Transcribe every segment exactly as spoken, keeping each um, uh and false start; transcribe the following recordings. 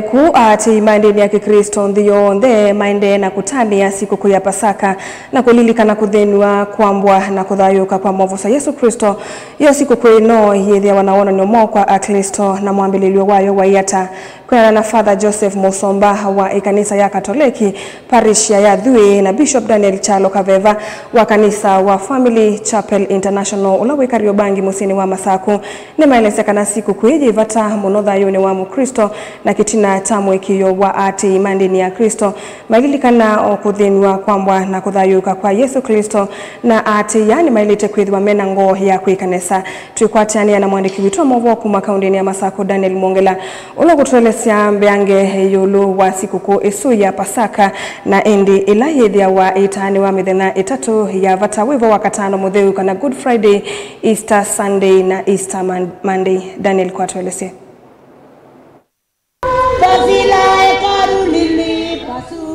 Kũu aatĩĩi ma ndĩni ya Kĩklĩsto nthĩ yonthe maendee na kũtanĩa sikũkũ ya Pasaka na kũlilikana kũthĩnw'a, kwambwa, na kũthayũũka kwa Mwovosya Yesũ Klĩsto. Yo sikũkũ ĩno yĩthĩawa na wonany'o mwaũ kwa Aklĩsto, na mwambĩlĩlyo wayo waĩ ata? Kwĩanana na Father Joseph Mũsomba wa ĩkanisa ya Katoleki, parish ya Yathuĩ, na Bishop Daniel Kyalo Kaveva wa kanisa wa Family Chapel International, ũla wĩ Kariobangi mũsyĩnĩ wa Masaku, nĩmaelesya kana sikũkũ ĩĩ yĩ vata mũno thayũnĩ wa Mũklĩsto, na kĩtina kya mũĩkĩĩo wa aatĩĩi ma ndĩni ya Klĩsto maililikana o kũthĩnw'a, kwambwa, na kũthayũũka kwa Yesũ Klĩsto, na aatĩĩi aa nĩmaĩlĩte kwĩthĩwa me na ngoo ya kwĩka nesa. Twĩkwatĩanĩa na mwandĩki witũ wa maũvoo kuma kaũndĩnĩ ya Masaku, Daniel Mwongela, ũla ũkũtũelesya mbeange ĩũlũ wa sikũkũ ĩsu ya Pasaka, na ĩndĩ ĩla yĩthĩawa ĩtaanĩwa mĩthenya ĩtatũ ya vata, wĩvo Wakatano Mũtheu, kana Good Friday, Easter Sunday, na Easter Mon-, Monday. Daniel, kwa tũelesye.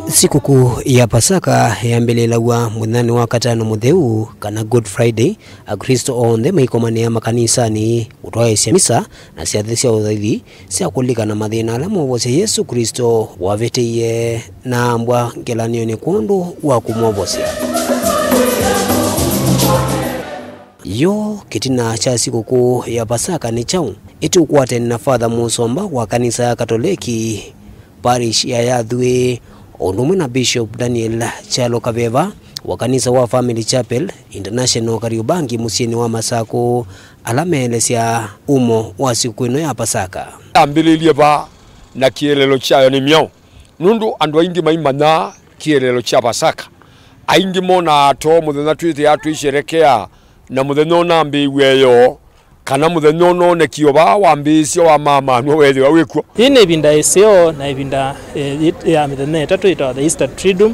Sikũkũ ya Pasaka yambĩlĩlaw'a mũthenyanĩ wa Katano Mũtheu, kana Good Friday. Aklĩsto onthe maikomanĩa makanisanĩ kũtwaĩĩsya misa na syathĩ sya ũthaithi sya kũlilikana mathĩna ala Mwovosya Yesũ Klĩsto wavĩtĩie na ambwa ngelaniony'e kwondũ wa kũmwovosya. Yo kĩtina kya sikũkũ ya Pasaka nĩ kyaũ? Ĩtũkwatene na Father Mũsomba wa kanisa ya Katoleki, parish ya Yathuĩ, o ũndũ ũmwe na Bishop Daniel Kyalo Kaveva wa kanisa wa Family Chapel International Kariobangi mũsyĩnĩ wa Masaku, ala meelesya umo wa sikũkũ ĩno ya Pasaka. Yambĩlĩlye va, na kĩeleelo kyayo nĩ myaũ? Nũndũ andũ aingĩ maimanyaa kĩeleelo kya Pasaka. Aingĩ monaa to mũthenya twĩthĩaa tũisherekea, na mũthenya ũnambĩĩw'e yoo, kana mũthenya ũnoonekie o vaa wambĩĩsya wamamanw'a weethĩwa wĩ kw'o. Yĩĩ nĩ ĩvinda ĩseo na ĩvinda, eh, yĩ-, ya mĩthenya ĩtatũ yĩtawa the Easter Triduum,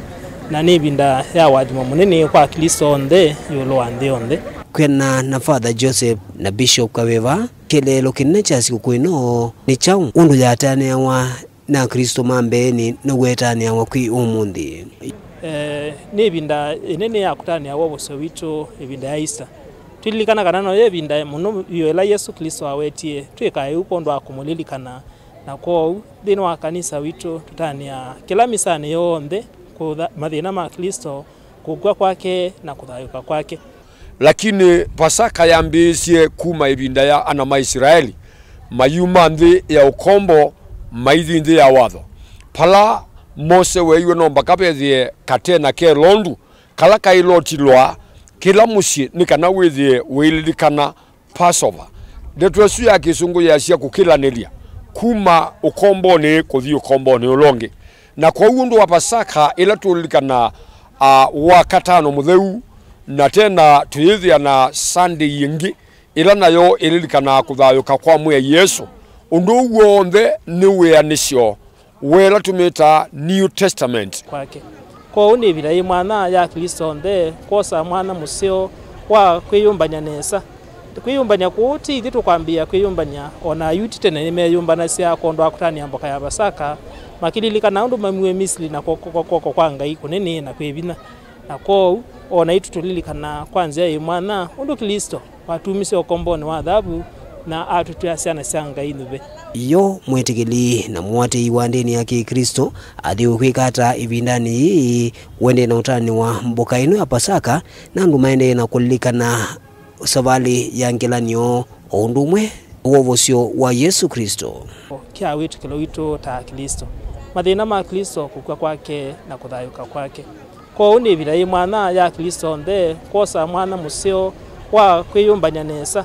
na nĩ ĩvinda ya ũathimo mũnene kwa Aklĩsto onthe ĩũlũ wa nthĩ yonthe. Kwĩanana na Father Joseph na Bishop Kaveva, kĩeleelo kĩnene kya sikũkũ ĩno nĩ kyaũ? Ũndũ yatanĩawa na Aklĩsto ma mbeenĩ now'o ĩtanĩawa kwĩ ũmũnthĩ. Eh, nĩ ĩvinda ĩnene ya kũtanĩa wovosyo witũ, ĩvinda ya Easter. Twĩlilikana kana noyo ĩvinda mũno vyũ ĩla Yesũ Klĩsto wawetie twĩkae ũu kwondũ wa kũmũlilikana. Na kwoou, nthĩnĩ wa kanisa witũ, tũtanĩaa kĩla misanĩ yonthe kũtha-, mathĩna ma Klĩsto, kũkw'a kwake, na kũthayũũka kwake. Lakini Pasaka yambĩĩsye kuma ĩvinda ya ana ma Isilaeli mayuma nthĩ ya ũkombo maithi nthĩ ya watho. Vala Mose weeiwe no mbaka vethĩe katena ke londu kala kaĩlotilwa kĩla mũsyĩ nĩ kana wĩthĩe ũililikana Passover. Ndeto ĩsu ya Kĩsũngũ yeasya kũkĩlanĩlya kuma ũkombonĩ kũthi ũkombonĩ ũla ũngĩ. Na kwoou ũndũ wa Pasaka ĩla tũlilikana, a, Wakatano Mũtheu, na tena tũyĩthĩa na Sunday ĩngĩ, ĩla nayo ĩlilikanaa kũthayũka kwa Mwĩai Yesũ, ũndũ ũu w'onthe nĩ wĩanĩsyo wa ĩla tũmĩtaa New Testament. Kwake. Kwoou nĩ ĩvinda yĩ mwanya ya Aklĩsto onthe kwosa mwanya mũseo wa kwĩyũmbany'a nesa. Kwĩyũmbany'a kũu ti ithyĩ tũkwambĩĩa kwĩyũmbany'a, o na Ayuti tene nĩmeeyũmbanasya kwondũ wa kũtanĩa mboka ya Pasaka, makĩlilikana ũndũ maumiw'e Misili na kw'oko, kw'oko kwa Ngai kũnene na kwĩ vinya. Na kwoou, o naitũ tũlilikana kwa nzĩa yĩ mwanya ũndũ Klĩsto watumisye ũkombonĩ wa thavu na atũtw'a syana sya Ngai nyuve. Yo mwĩtĩkĩli na mũatĩĩi wa ndĩni ya Kĩklĩsto athiĩ kwĩka ata ĩvindanĩ yĩĩ? Wendee na ũtanĩwa mboka ĩno ya Pasaka, na andũ maendee na kũlilikana savalĩ ya ngelany'o o ũndũ ũmwe wovosyo wa Yesũ Klĩsto. Kya wĩtĩkĩlo witũ ta Aklĩsto, mathĩna ma Klĩsto, kũkw'a kwake, na kũthayũũka kwake. Kwoou nĩ ĩvinda yĩ mwanya ya Aklĩsto onthe kwosa mwanya mũseo wa kwĩyũmbany'a nesa.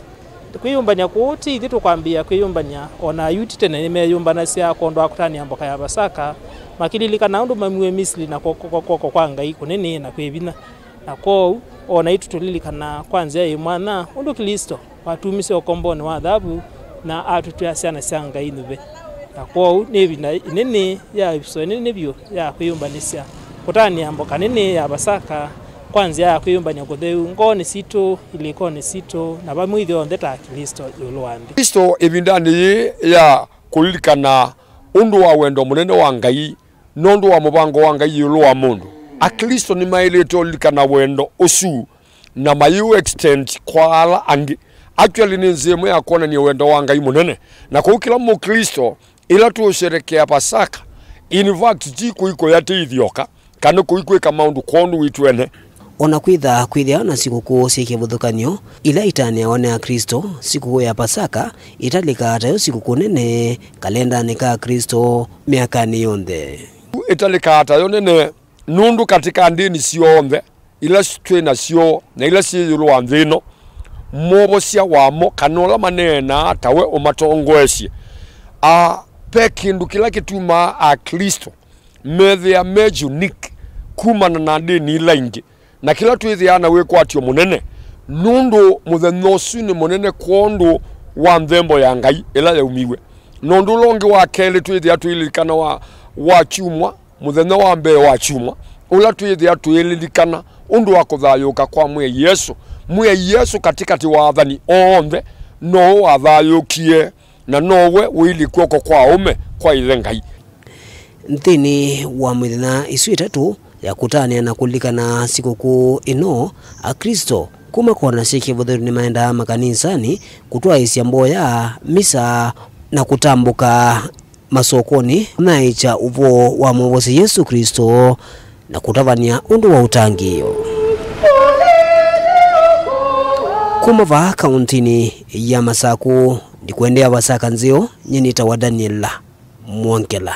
Kwĩyũmbany'a kũu ti ithyĩ tũkwambĩĩa kwĩyũmbany'a, o na Ayuti tene nĩmeeyũmbanasya kwondũ wa kũtanĩa mboka ya Pasaka, makĩlilikana ũndũ maumiw'e Misili na kw'oko, kw'oko kwa Ngai kũnene na kwĩ vinya. Na kwoou, o naitũ tũlilikana kwa nzĩa yĩ mwanya ũndũ Klĩsto watumisye ũkombonĩ wa thavu na atũtw'a syana sya Ngai nyuve. Na kwoou nĩ ĩvinda ĩnene ya ĩvuso ĩnene vyũ ya kwĩyũmbanĩsya, kũtanĩa mboka nene ya Pasaka kwa nzĩa ya kwĩyũmbany'a kũtheu ngoonĩ sitũ, ilĩkonĩ sitũ, na vamwe ithyonthe ta Aklĩsto ĩũlũ wa nthĩ. Klĩsto ĩvindanĩ yĩĩ ya kũlilikana ũndũ wa wendo mũnene wa Ngai, nũndũ wa mũvango wa Ngai ĩũlũ wa mũndũ, Aklĩsto nĩmaĩlĩte ũlilikana wendo ũsu na mayĩũ extend kwa ala angĩ. Actually, nĩ nzĩa ĩmwe ya kwonany'a wendo wa Ngai mũnene. Na kwoou kĩla Mũklĩsto Ĩla tũũsherekea Pasaka, in fact, ti kũikũya tĩ ithyoka, kana kũikwĩka maũndũ kwondũ witũ ene. O na kwĩtha kwĩthĩawa na sikũkũ syĩ kĩvathũkany'o ila itanĩawa nĩ Aklĩsto, sikũkũ ya Pasaka ĩtalĩkaa tayo sikũkũ nene kalendanĩ ka Aklĩsto myakanĩ yonthe. Ĩtalĩkaa tayo nene nũndũ katĩ ka ndĩni syonthe ila twĩ nasyo na ila syĩ ĩũlũ wa nthĩ ĩno, mwovosya wamo kana ũla maneenaa tawe ũmatongoesye. A, ve kĩndũ kĩla kĩtumaa Aklĩsto methĩa me unique kumana na ndĩni ila ingĩ, na kĩla twĩthĩaa na wĩkwatyo mũnene, nũndũ mũthenya ũsu nĩ mũnene kwondũ wa nthembo ya Ngai ĩla yaumiw'e. Na ũndũ ũla ũngĩ wa kelĩ twĩthĩa tũililikana wa, wa kyumwa, mũthenya wa mbee wa kyumwa, ũla twĩthĩa tũililikana ũndũ wa kũthayũũka kwa Mwĩai Yesũ. Mwĩai Yesũ katĩkatĩ wa athani onthe, nowe wathayũũkie, na nowe ũilyĩ kw'oko kwa ũme kwa Ĩthe Ngai. Nthĩnĩ wa mĩthenya ĩsu ĩtatũ ya kũtanĩa na kũlilikana sikũkũ ĩno, Aklĩsto kuma kona syĩ kĩvathũkany'o nĩmaendaa makanisanĩ kũtwaĩĩsya mboya, misa, na kũtambũka masokonĩ kũnyaĩĩkya ũvoo wa Mwovosya Yesũ Klĩsto na kũtavany'a ũndũ wa ũtangĩĩo. Kuma vaa kaũntĩnĩ ya Masakũ, ndikũendea Vasaka nzeo, nyie nĩtawa Daniel Mwongela.